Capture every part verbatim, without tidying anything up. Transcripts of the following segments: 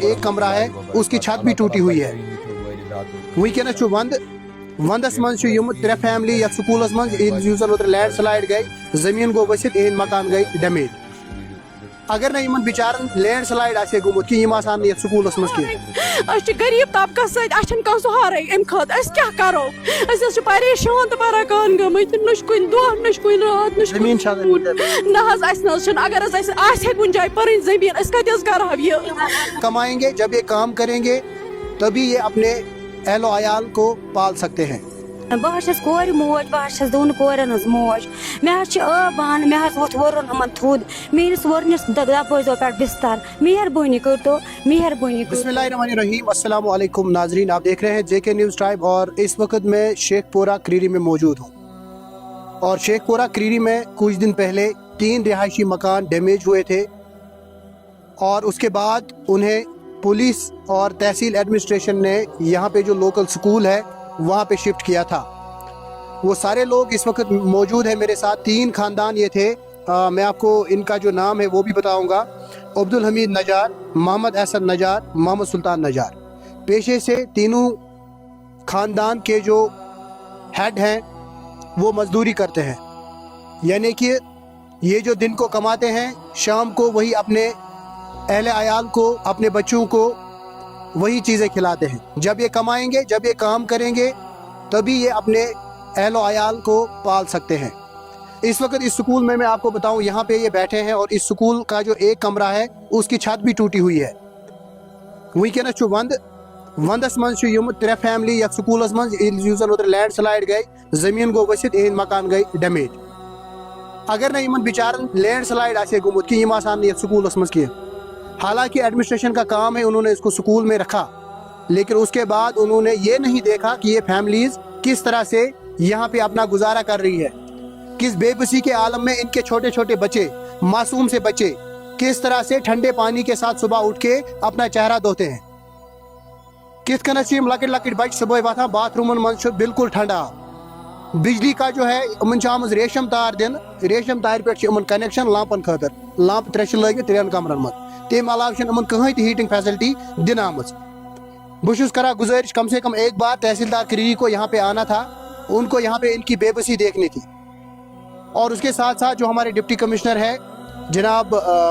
ایک کمرہ ہے، اس کی چھت بھی ٹوٹی ہوئی ہے۔ وٕنکیٚنَس چھُ ونٛدٕ، ونٛدَس منٛز چھُ یِم ترٛےٚ فیملی یَتھ سکوٗلَس منٛز، یُس زَن اوترٕ لینڈ سلایڈ گٔے، زٔمیٖن گوٚو ؤسِتھ، یِہِنٛدۍ مکان گٔے ڈیمیج۔ اگر نہٕ یِمَن بِچارَن لینڈ سلایڈ آسہِ ہے گوٚمُت کینٛہہ، یِم آسہٕ ہَن نہٕ یَتھ سکوٗلَس منٛز کینٛہہ۔ أسۍ چھِ غریٖب طبقس سۭتۍ، اَسہِ چھَنہٕ کانٛہہ سہارَے اَمہِ خٲطرٕ، أسۍ کیٛاہ کَرو؟ أسۍ حظ چھِ پریشان تہٕ پریشان گٔمٕتۍ، نہ چھُ کُنہِ دۄہ، نہ چھُ کُنہِ راتھ، نہ چھُ زٔمیٖن چھا؟ نہ حظ، اَسہِ نہ حظ چھُنہٕ۔ اگر حظ اَسہِ آسہِ ہے کُنہِ جایہِ پَنٕنۍ زٔمیٖن، أسۍ کَتہِ حظ کَرہاو یہِ؟ کمائیں گے، جب یہ کام کریں گے، تبھی یہ اپنے اہل و عیال کو پال سکتے ہیں۔ بہٕ حظ چھَس کورِ موج، بہٕ حظ چھَس دۄن کورٮ۪ن ہٕنٛز موج۔ مےٚ حظ چھِ ٲبان، مےٚ حظ ووٚتھ وُرُن یِمَن تھوٚد۔ میٛٲنِس وُرنِس دَ-، دَپٲرۍ زیو پٮ۪ٹھ بِستَر۔ مہربٲنی کٔرتو، مہربٲنی کٔرتو۔ بسم اللہ الرحمن الرحیم۔ السلام علیکم ناظرین، آپ دیکھ رہے ہیں جے کے نیوز ٹائم اور اس وقت میں شیخ پورہ کریری میں موجود ہوں۔ اور شیخ پورہ کریری میں کچھ دن پہلے تین رہائشی مکان ڈیمیج ہوئے تھے اور اس کے بعد انہیں پولیس اور تحصیل ایڈمنسٹریشن نے یہاں پہ جو لوکل سکول ہے وہاں پہ شفٹ کیا تھا۔ وہ سارے لوگ اس وقت موجود ہیں میرے ساتھ، تین خاندان یہ تھے۔ آ، میں آپ کو ان کا جو نام ہے وہ بھی بتاؤں گا، عبدالحمید نجار، محمد احسن نجار، محمد سلطان نجار۔ پیشے سے تینوں خاندان کے جو ہیڈ ہیں وہ مزدوری کرتے ہیں، یعنی کہ یہ جو دن کو کماتے ہیں، شام کو وہی اپنے اہل عیال کو، اپنے بچوں کو وہی چیزیں کھلاتے ہیں۔ جب یہ کمائیں گے، جب یہ کام کریں گے، تبھی یہ اپنے اہل و عیال کو پال سکتے ہیں۔ اس وقت اس سکول میں، میں آپ کو بتاؤں، یہاں پہ یہ بیٹھے ہیں اور اس سکول کا جو ایک کمرہ ہے، اس کی چھت بھی ٹوٹی ہوئی ہے۔ وٕنکیٚنَس چھُ ونٛدٕ، ونٛدَس منٛز چھِ یِم ترٛےٚ فیملی یَتھ سکوٗلَس منٛز، یُس زَن اوترٕ لینڈ سلایڈ گٔے، زٔمیٖن گوٚو ؤسِتھ، یِہِنٛدۍ مکان گٔے ڈیمیج۔ اگر نہٕ یِمَن بِچارَن لینڈ سلایڈ آسہِ ہے گوٚمُت کینٛہہ، یِم آسہٕ ہَن نہٕ یَتھ سکوٗلَس منٛز کینٛہہ۔ حالانکہ ایڈمنسٹریشن کا کام ہے، انہوں نے اس کو سکول میں رکھا، لیکن اس کے بعد انہوں نے یہ نہیں دیکھا کہ یہ فیملیز کس طرح سے یہاں پہ اپنا گزارا کر رہی ہے، کس بے بسی کے عالم میں ان کے چھوٹے چھوٹے بچے، معصوم سے بچے، کس طرح سے ٹھنڈے پانی کے ساتھ صبح اٹھ کے اپنا چہرہ دھوتے ہیں۔ کِتھ کٔنۍ چھِ یِم لۄکٕٹۍ لۄکٕٹۍ بچہٕ صُبحٲے وۄتھان، باتھ روٗمن منٛز چھُ بالکل ٹھنڈٕ آب۔ بجلی کا جو ہے، یِمن چھِ آمٕژ ریشم تار دِنہٕ، ریشم تارِ پٮ۪ٹھ چھِ یِمن کنیکشن لامپن خٲطرٕ، لامپ ترٛےٚ چھِ لٲگِتھ ترٛٮ۪ن کمرن منٛز۔ تَمہِ علاوٕ چھِنہٕ یِمن کٕہٕنۍ تہِ ہیٹنگ فیسلٹی دِنہٕ آمٕژ۔ بہٕ چھُس کران گُزٲرِش، کم سے کم ایک بار تحصیلدار کریری کو یہاں پہ آنا تھا، ان کو یہاں پہ ان کی بے بسی دیکھنی تھی۔ اور اس کے ساتھ ساتھ جو ہمارے ڈپٹی کمشنر ہے جناب، آ،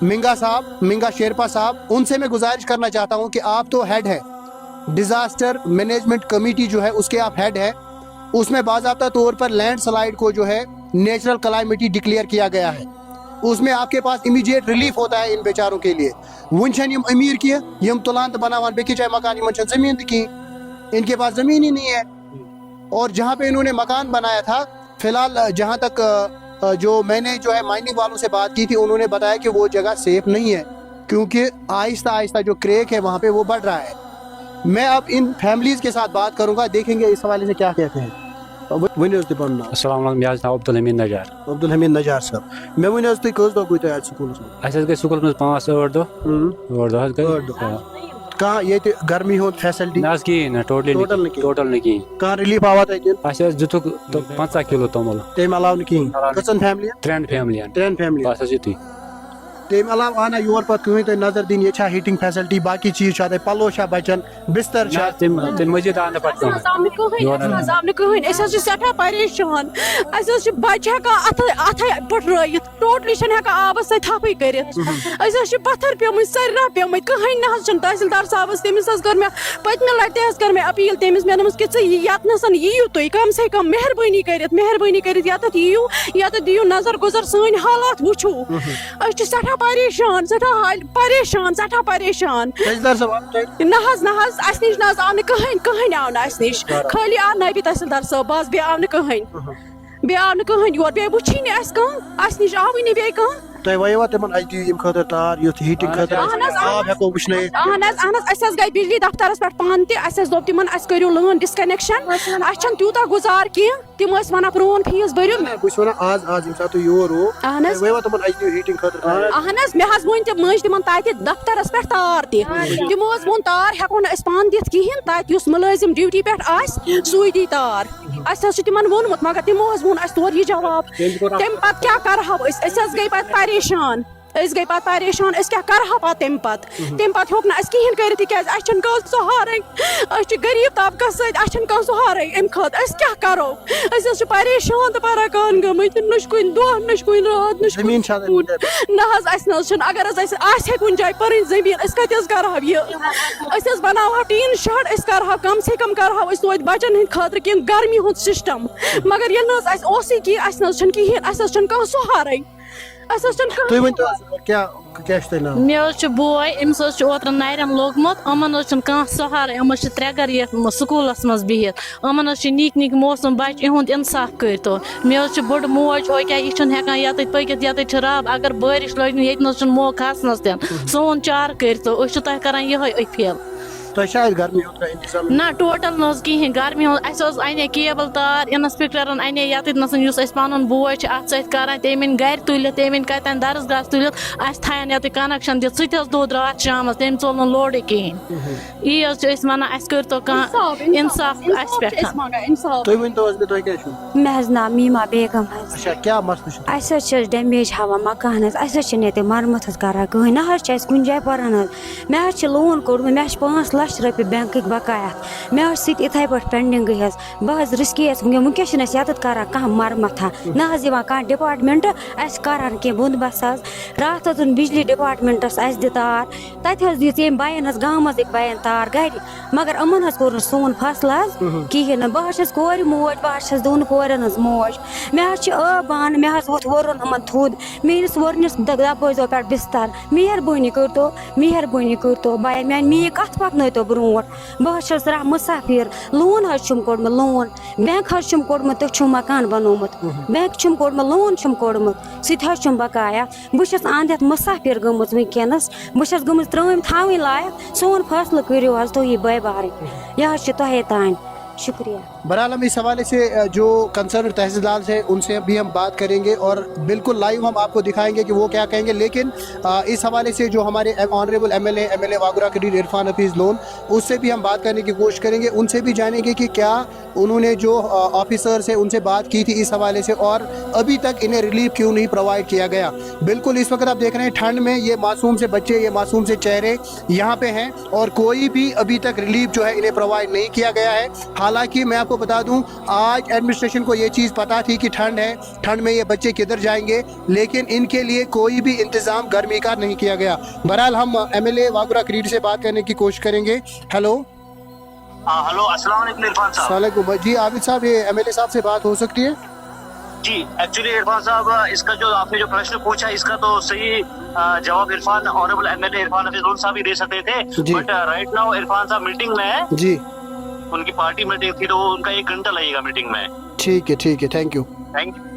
منگا صاحب، منگا شیرپا صاحب، ان سے میں گزارش کرنا چاہتا ہوں کہ آپ تو ہیڈ ہیں، ڈیزاسٹر مینجمنٹ کمیٹی جو ہے اس کے آپ ہیڈ ہیں، اس میں باضابطہ طور پر لینڈ سلائیڈ کو جو ہے نیچرل کلائمیٹی ڈکلیئر کیا گیا ہے، اس میں آپ کے پاس امیڈیٹ ریلیف ہوتا ہے ان بیچاروں کے لیے۔ وۄنۍ چھَنہٕ یِم أمیٖر کینٛہہ، یِم تُلان تہٕ بَناوان بیٚکِس جایہِ مکان، یِمَن چھَنہٕ زٔمیٖن تہِ کِہیٖنۍ، ان کے پاس زمین ہی نہیں ہے۔ اور جہاں پہ انہوں نے مکان بنایا تھا، فی الحال، آ، جہاں تک، آ، آ، جو میں نے جو ہے مائننگ والوں سے بات کی تھی، انہوں نے بتایا کہ وہ جگہ سیف نہیں ہے، کیونکہ آہستہ آہستہ جو کریک ہے وہاں پہ وہ بڑھ رہا ہے۔ میں اب ان فیملیز کے ساتھ بات کروں گا، دیکھیں گے اس حوالے سے کیا کہتے ہیں۔ ؤ-، ؤنِو حظ تُہۍ پَنُن ناو۔ السلام علیکم، مےٚ حظ چھُ ناو عبدالحمید نجار۔ عبدالحمید نجار صٲب، مےٚ ؤنِو حظ تُہۍ کٔژ دۄہ گٔے تۄہہِ اَتہِ سکوٗلَس منٛز؟ اَسہِ حظ گٔے سکوٗلَس منٛز پانٛژھ ٲٹھ دۄہ۔ اۭں۔ ٲٹھ دۄہ حظ گٔے۔ ٲٹھ دۄہ۔ آ۔ کانٛہہ ییٚتہِ گرمی ہُنٛد فیسلٹی؟ نہ حظ، کِہیٖنۍ نہٕ، ٹوٹلی نہٕ، نہ حظ، کِہیٖنۍ۔ ٹوٹل نہٕ کِہیٖنۍ۔ کانٛہہ ریلیف آوا تۄہہِ دِنہٕ؟ اَسہِ حظ دِتُکھ تہٕ پنٛژاہ کِلوٗ توٚمُل۔ تَمہِ علاوٕ نہٕ کِہیٖنۍ؟ علاوٕ نہٕ۔ کٔژَن فیملین؟ ترٛٮ۪ن فیملین۔ ترٛٮ۪ن فیملین۔ بس حظ یُتُے۔ تَمہِ علاوٕ آو نہ یور پتہٕ کٕہٕنۍ تۄہہِ نظر دِنہٕ، ییٚتہِ چھا ہیٹنگ فیسلٹی، باقی چیٖز چھا تۄہہِ، پَلو چھا بَچَن، بِستَر نہ چھا؟ حظ، تَمہِ، تَمہِ مٔزیٖد آو نہٕ پتہٕ اَسہِ نہ حظ کٕہٕنۍ۔ آو نہٕ کٕہٕنۍ، یور اَسہِ نہ حظ آو نہٕ کٕہٕنۍ۔ أسۍ حظ چھِ سٮ۪ٹھاہ پریشان۔ اَسہِ حظ چھِ بَچہِ ہٮ۪کان اَتھٕ، اَتھَے پٹھرٲیِتھ۔ ٹوٹلی چھِنہٕ ہٮ۪کان آبَس سۭتۍ تھَپھٕے کٔرِتھ۔ أسۍ حظ چھِ پَتھَر پیٚمٕتۍ، سٔرۍ رَف پیٚمٕتۍ، کٕہٕنۍ نہ حظ چھِنہٕ۔ تحصیلدار صاحبَس، تٔمِس حظ کٔر مےٚ، پٔتمہِ لَٹہِ تہِ حظ کٔر مےٚ اپیٖل تٔمِس، مےٚ دوٚپمَس کہِ ژٕ یَتنَسَن یِیِو تُہۍ، کم سے کم مہربٲنی کٔرِتھ، مہربٲنی کٔرِتھ یَتَتھ یِیِو، یَتَتھ دِیِو نظر گُزر، سٲنۍ حالات وٕچھِو۔ أسۍ چھِ سٮ۪ٹھاہ پریشان، سٮ۪ٹھاہ حال-، پریشان، سٮ۪ٹھاہ پریشان۔ تحصیلدار صٲب، آو تۄہہِ؟ نہ حظ، نہ حظ، اَسہِ نِش نہ حظ آو نہٕ کٕہٕنۍ، کٕہٕنۍ آو نہٕ اَسہِ نِش۔ خٲلی آو نٲیِب تحصیلدار صٲب، بَس، بیٚیہِ آو نہٕ کٕہٕنۍ۔ بیٚیہِ آو نہٕ کٕہٕنۍ یور، بیٚیہِ وٕچھٕے نہٕ اَسہِ کانٛہہ، اَسہِ نِش آوٕے نہٕ بیٚیہِ کانٛہہ۔ تۄہہِ وَنیوا تِمن اَسہِ دِیِو ییٚمہِ خٲطرٕ تار، یُتھ ہیٹنگ خٲطرٕ اَہَن حظ، آب ہٮ۪کو وٕشنٲیِتھ؟ اَہَن حظ، اَہَن حظ، أسۍ حظ گٔے بجلی دفترس پٮ۪ٹھ پانہٕ تہِ، اَسہِ حظ دوٚپ تِمن اَسہِ کٔرِو لٲن ڈسکنیکشن، اَسہِ چھَنہٕ تیوٗتاہ گُزار کینٛہہ، تِم ٲسۍ وَنان پرٛون فیٖس بٔرِو۔ نہ، بہٕ چھُس وَنان آز، آز ییٚمہِ ساتہٕ تُہۍ یور وو، اَہَن حظ۔ تۄہہِ وَنیوا تِمن اَسہِ دِیِو ہیٹنگ خٲطرٕ تار؟ اَہَن حظ، مےٚ حظ ؤنۍ تِم مٔنٛزۍ تِمن تَتہِ دفترس پٮ۪ٹھ تار تہِ، تِمو حظ ووٚن تار ہٮ۪کو نہٕ أسۍ پانہٕ دِتھ کِہیٖنۍ، تَتہِ یُس مُلٲزِم ڈیوٹی پٮ۪ٹھ آسہِ سُے دی تار۔ اَسہِ حظ چھُ تِمن ووٚنمُت، مگر تِمو حظ ووٚن اَسہِ تورٕ یہِ جواب۔ تَمہِ پتہٕ کیٛاہ کرہو أسۍ؟ أسۍ حظ گٔے پتہٕ پریشان۔ أسۍ گٔے پَتہٕ پریشان، أسۍ کیٛاہ کَرٕہاو پَتہٕ تَمہِ پَتہٕ؟ تَمہِ پَتہٕ ہیوٚک نہٕ اَسہِ کِہیٖنۍ کٔرِتھ، تِکیٛازِ اَسہِ چھَنہٕ کانٛہہ سہارَے۔ أسۍ چھِ غریٖب طبقَس سۭتۍ، اَسہِ چھَنہٕ کانٛہہ سہارَے۔ اَمہِ خٲطرٕ أسۍ کیٛاہ کَرو؟ أسۍ حظ چھِ پریشان تہٕ پَریشان گٔمٕتۍ، نہ چھُ کُنہِ دۄہ، نہ چھُ کُنہِ راتھ، نہ چھُ کُنہِ زٔمیٖن چھا تَتہِ سکوٗن۔ کُنہِ جایہِ؟ نہ حظ، اَسہِ نہ حظ چھُنہٕ۔ اگر حظ اَسہِ آسہِ ہے کُنہِ جایہِ پَنٕنۍ زٔمیٖن، أسۍ کَتہِ حظ کَرٕہاو یہِ؟ أسۍ حظ بَناوہاو ٹیٖن شَڈ، أسۍ کَرٕہاو کَم سے کَم، کَرٕہاو أسۍ توتہِ بَچَن ہٕنٛدِ خٲطرٕ کینٛہہ گرمی ہُنٛد سِسٹَم۔ مگر یہِ نہ حظ اَسہِ اوسُے کینٛہہ، اَسہِ نہ حظ چھُنہٕ کِہیٖنۍ، اَسہِ حظ چھُنہٕ کانٛہہ سہارَے۔ اَسہِ حظ چھُنہٕ کانٛہہ تُہۍ ؤنۍ تو حظ، کیٛاہ، کیٛاہ چھُ تۄہہِ ناو؟ مےٚ حظ چھُ بوے، أمِس حظ چھُ اوترٕ نَرٮ۪ن لوٚگمُت، یِمَن حظ چھُنہٕ کانٛہہ سہارَے، یِم حظ چھِ ترٛےٚ گَرٕ یَتھ منٛز سکوٗلَس منٛز بِہِتھ، یِمَن حظ چھِ نِکۍ نِکۍ موسوٗم بَچہِ، یِہُنٛد اِنصاف کٔرۍتو۔ مےٚ حظ چھِ بٔڑ موج، ہو کیٛاہ، یہِ چھُنہٕ ہٮ۪کان یَتٕتھۍ پٔکِتھ، یَتٕتھۍ چھِ رَب، اگر بٲرِش لٲگۍ نہٕ، ییٚتہِ نہٕ حظ چھُنہٕ موقعہٕ کھَسنَس تہِ نہٕ۔ سون چارٕ کٔرۍتو، أسۍ چھِ تۄہہِ کَران یِہوٚے أپیٖل۔ تۄہہِ چھا اَتہِ گرمی ہُنٛد کانٛہہ اِنتظام؟ نہ، ٹوٹل نہٕ حظ کِہیٖنۍ۔ گرمی ہُنٛد، اَسہِ حظ اَنے کیبل تار، اِنسپیکٹرن اَنے یَتٕتھۍ نَسَن، یُس اَسہِ پَنُن بوے چھُ اَتھ سۭتۍ کَران، تٔمۍ أنۍ گَرِ تُلِتھ، تٔمۍ أنۍ کَتٮ۪ن درسگاہَس تُلِتھ، اَسہِ تھایَن یَتٕتھۍ کَنَکشَن دِتھ، سُہ تہِ حظ دوٚد راتھ شامَس، تٔمۍ ژوٚل نہٕ لوڈٕے کِہیٖنۍ۔ یی حظ چھِ أسۍ وَنان، اَسہِ کٔرۍتو کانٛہہ اِنصاف، اِنصاف، اِنصاف اَسہِ اِنصاف پٮ۪ٹھ۔ چھِ أسۍ منٛگان، اِنصاف۔ تُہۍ ؤنۍ تو حظ مےٚ، تۄہہِ کیٛاہ چھُو؟ مےٚ حظ ناو میٖما بیگم حظ۔ اچھا، کیٛاہ مسلہٕ چھُ؟ اَسہِ حظ چھِ ڈیمیج ہاوان مکانَس، اَسہِ حظ چھِنہٕ ییٚتہِ مرمت حظ کَران کٕہٕنۍ، نہ حظ چھِ اَسہِ کُنہِ جایہِ پَران حظ۔ مےٚ حظ چھِ لون کوٚڑمُت، مےٚ حظ چھِ پانٛژھ لَچھ رۄپیہِ بینکٕکۍ بقایا۔ مےٚ حظ چھِ سُہ تہِ یِتھَے پٲٹھۍ پینڈِنٛگٕے حظ۔ بہٕ حظ رِسکی یَس وٕنکیٚن، وٕنکیٚس چھِنہٕ اَسہِ یَتَتھ کَران کانٛہہ مرمتھا، نہ حظ یِوان کانٛہہ ڈِپارٹمنٹ اَسہِ کَران کینٛہہ بُنٛد بَس حظ۔ راتھ حظ اوٚن بِجلی ڈِپارٹمنٹَس اَسہِ دِ تار، تَتہِ حظ دِژ ییٚمۍ بَیَن حظ، گامہٕ منٛزٕکۍ بَیَن تار گَرِ، مگر یِمَن حظ کوٚر نہٕ سون فصلہٕ حظ کِہیٖنۍ نہٕ۔ بہٕ حظ چھَس کورِ موج، بہٕ حظ چھَس دۄن کورٮ۪ن ہٕنٛز موج۔ مےٚ حظ چھِ ٲب بانہٕ، مےٚ حظ ووٚتھ وورُن یِمَن تھوٚد۔ میٛٲنِس وورنِس دَ-، دَپٲرۍ زیو پٮ۪ٹھ بِستَر۔ مہربٲنی کٔرۍتو، مہربٲنی کٔرۍتو بَیَن میٛانہِ، میٛٲنۍ کَتھ پَکنٲیتو برونٛٹھ۔ بہٕ حظ چھَس رَ-، مُسافِر۔ لون حظ چھُم کوٚڑمُت، لون۔ بینک حظ چھُم کوٚڑمُت، تیُتھ چھُم مکان بنوومُت۔ بینک چھُم کوٚڑمُت، لون چھُم کوٚڑمُت، سُہ تہِ حظ چھُم بقایا۔ بہٕ چھَس اَنٛد ہٮ۪تھ مُسافِر گٔمٕژ وٕنکیٚنَس۔ بہٕ چھَس گٔمٕژ ترٛٲمۍ تھاوٕنۍ لایق۔ سون فٲصلہٕ کٔرِو حظ تُہی بٲے بارٕنۍ۔ یہِ حظ چھِ تۄہے تام۔ شُکریہ۔ بہرحال، ہم اس حوالے سے، اَ، جو کنسرن تحصیلدار ہیں، ان سے بھی ہم بات کریں گے اور بالکل لائیو ہم آپ کو دکھائیں گے کہ وہ کیا کہیں گے۔ لیکن، اَ، اس حوالے سے جو ہمارے honourable M L A, M L A واگرا کریڈی عرفان حفیظ لون، اس سے بھی ہم بات کرنے کی کوشش کریں گے، ان سے بھی جانیں گے کہ کیا انہوں نے جو، آ، آفیسرز ہیں، ان سے بات کی تھی اس حوالے سے اور ابھی تک انہیں ریلیف کیوں نہیں پرووائیڈ کیا گیا۔ بالکل، اس وقت آپ دیکھ رہے ہیں ٹھنڈ میں یہ معصوم سے بچے، یہ معصوم سے چہرے یہاں پہ ہیں اور کوئی بھی ابھی تک ریلیف جو ہے انہیں پرووائیڈ نہیں کیا گیا ہے۔ حالانکہ میں آپ کو بتا دوں، آج ایڈمنسٹریشن کو یہ چیز پتا تھی کہ ٹھنڈ ہے، ٹھنڈ میں یہ بچے کدھر جائیں گے، لیکن ان کے لیے کوئی بھی انتظام گرمی کا نہیں کیا گیا۔ بہرحال، ہم ایم ایل اے واگرا کریڈی سے بات کرنے کی کوشش کریں گے۔ ہیلو۔ ہاں، ہیلو، السلام علیکم عرفان صاحب۔ السلام علیکم۔ جی عابد صاحب، یہ ایم ایل اے صاحب سے بات ہو سکتی ہے؟ جی، ایکچولی عرفان صاحب، اس کا جو آپ نے جو پرشن پوچھا، اس کا تو صحیح، آ، جواب Irfan, honourable M L A Irfan Hafiz Lone صاحب ہی دے سکتے تھے۔ جی۔ بٹ، آ، رائٹ ناؤ عرفان صاحب میٹنگ میں ہے۔ جی۔ ان کی پارٹی میٹنگ تھی، تو ان کا ایک گھنٹہ لگے گا میٹنگ میں۔ ٹھیک ہے، ٹھیک ہے، تھینک یو۔ Thank U.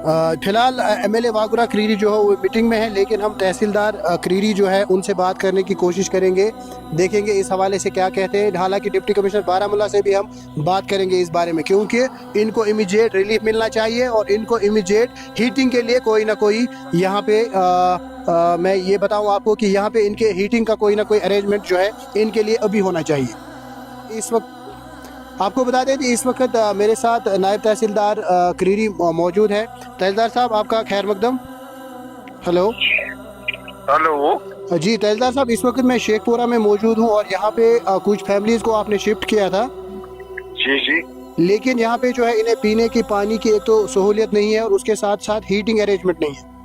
آ، فی الحال، آ، ایم ایل اے واگرا کریری جو ہے، وہ میٹنگ میں ہے، لیکن ہم تحصیلدار، آ، کریری جو ہے، ان سے بات کرنے کی کوشش کریں گے، دیکھیں گے اس حوالے سے کیا کہتے ہیں۔ حالانکہ ڈپٹی کمشنر بارہ ملا سے بھی ہم بات کریں گے اس بارے میں، کیونکہ ان کو امیجیٹ ریلیف ملنا چاہیے اور ان کو امیجیٹ ہیٹنگ کے لیے کوئی نہ کوئی یہاں پہ، آ، آ، میں یہ بتاؤں آپ کو کہ یہاں پہ ان کے ہیٹنگ کا کوئی نہ کوئی ارینجمنٹ جو ہے، ان کے لیے ابھی ہونا چاہیے۔ اس وقت آپ کو بتا دیں کہ اس وقت، آ، میرے ساتھ نائب تحصیلدار، آ، کریری، آ، موجود ہے۔ تحصیلدار صاحب، آپ کا خیر مقدم۔ ہیلو۔ ہیلو۔ جی تحصیلدار صاحب، اس وقت میں شیخ پورہ میں موجود ہوں اور یہاں پہ، آ، کچھ فیملیز کو آپ نے شفٹ کیا تھا۔ جی، جی۔ لیکن یہاں پہ جو ہے، انہیں پینے کی پانی کی ایک تو سہولیت نہیں ہے اور اس کے ساتھ ساتھ ہیٹنگ ارینجمنٹ نہیں ہے۔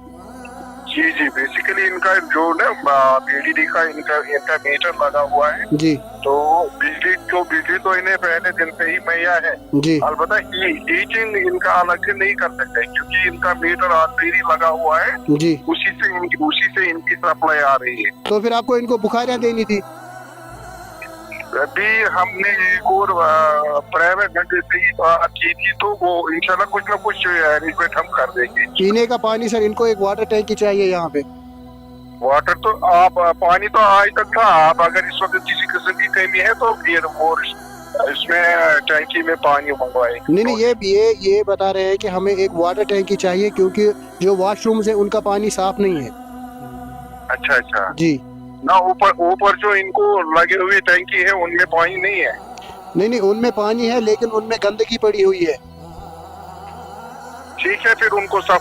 جی، جی، بیسیکلی ان کا جو نا، آ، بی ڈی ڈی کا ان کا، ان کا میٹر لگا ہوا ہے۔ جی۔ تو بجلی، تو بجلی تو انہیں پہلے دن سے ہی مہیا ہے۔ جی۔ البتہ ہی-، ہیٹنگ ان کا الگ سے نہیں کر سکتے، کیونکہ ان کا میٹر آلریڈی لگا ہوا ہے۔ جی۔ اسی سے ان کی، اسی سے ان کی سپلائی آ رہی ہے۔ تو پھر آپ کو ان کو بخاریاں دینی تھی۔ ابھی ہم نے ایک اور، آ، پرائیویٹ بندے سے ہی بات کی تھی، تو وہ انشاءاللہ کچھ نہ کچھ ارینجمنٹ ہم کر دیں گے۔ پینے کا پانی سر، ان کو ایک واٹر ٹینکی چاہیے یہاں پہ۔ واٹر تو آپ، پانی تو آج تک تھا، آپ اگر اس وقت کسی قسم کی کمی ہے تو پھر وہ اس میں ٹینکی میں پانی منگوائے۔ نہیں، نہیں، یہ، یہ، یہ بتا رہے ہیں کہ ہمیں ایک واٹر ٹینکی چاہیے، کیونکہ جو واش رومز ہیں، ان کا پانی صاف نہیں ہے۔ اچھا، اچھا۔ جی۔ نہ، اوپر، اوپر جو ان کو لگے ہوئے ٹینکی ہے، ان میں پانی نہیں ہے۔ نہیں، نہیں، ان میں پانی ہے، لیکن ان میں گندگی پڑی ہوئی ہے۔ ٹھیک ہے، پھر ان کو صاف